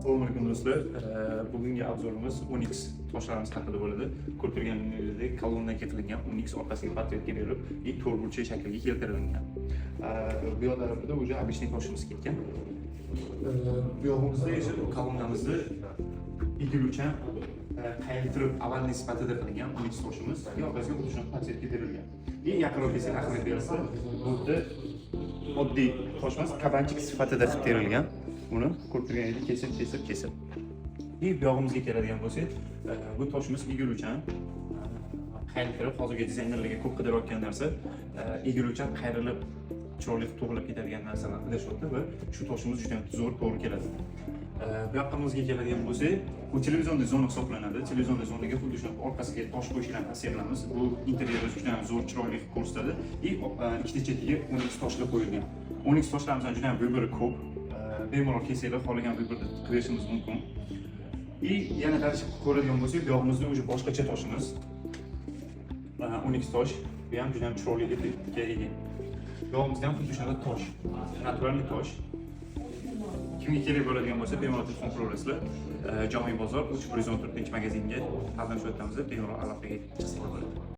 Assalomu alaykum, do'stlar. Bugungi обзор imiz oniks toshlarimiz haqida bo'ladi. Ko'rib turganingizdek, kolonnaga qilingan oniks orqasiga подсветка berib и to'rtburchak shaklga keltirilgan. Bu yoq tarafida уже обычный toshimiz ketgan. Bu yog'imizda esa kolonnamizni egiluvchan, qayirtirib овальный sifatida qilingan oniks toshimiz и orqasiga xuddi shunaqa подсветка berilgan. И yaqinroq kelsak, ahamiyat berasizlar, bu yerda oddiy tosh emas, кабанчик sifatida qilib terilgan. Uni ko'rib turganingizdek, kesib, kesib, kesib. И bu yog'imizga keladigan bo'lsak, bu toshimiz egiluvchan, qayrilib, hozirgi dizaynerlarga ko'p qidirayotgan narsa, egiluvchan, qayrilib, chiroyli qilib to'g'rilab ketadigan narsalarni qidirishyapti va shu toshimiz juda ham zo'r to'g'ri keladi. Bu yoqqimizga keladigan bo'lsak, bu телевизионный zona hisoblanadi. Телевизионный zonaga xuddi shunaqa orqasiga tosh qo'yishni tavsiya qilamiz. Bu interyerimiz juda ham zo'r, chiroyli qilib ko'rsatadi. И ikkita chetiga oniks toshlar qo'yilgan. Oniks toshlarimizdan juda ham выбор i ko'p. Bemalol kelsanglar, xohlagan выбор da qilib berishimiz mumkin. И yana дальше ko'radigan bo'lsak, bu yog'imizda уже boshqacha toshimiz. Oniks tosh. Bu ham juda ham chiroyli effektga ega. Bu yog'imizda ham xuddi shunaqa tosh. Натуральный tosh. Kimga kerak bo'ladigan bo'lsa, bemalol telefon qilaverasizlar. Jomiy bozor 314 magazinga qatnashyapmiz, bemalol aloqaga chiqsanglar bo'ladi.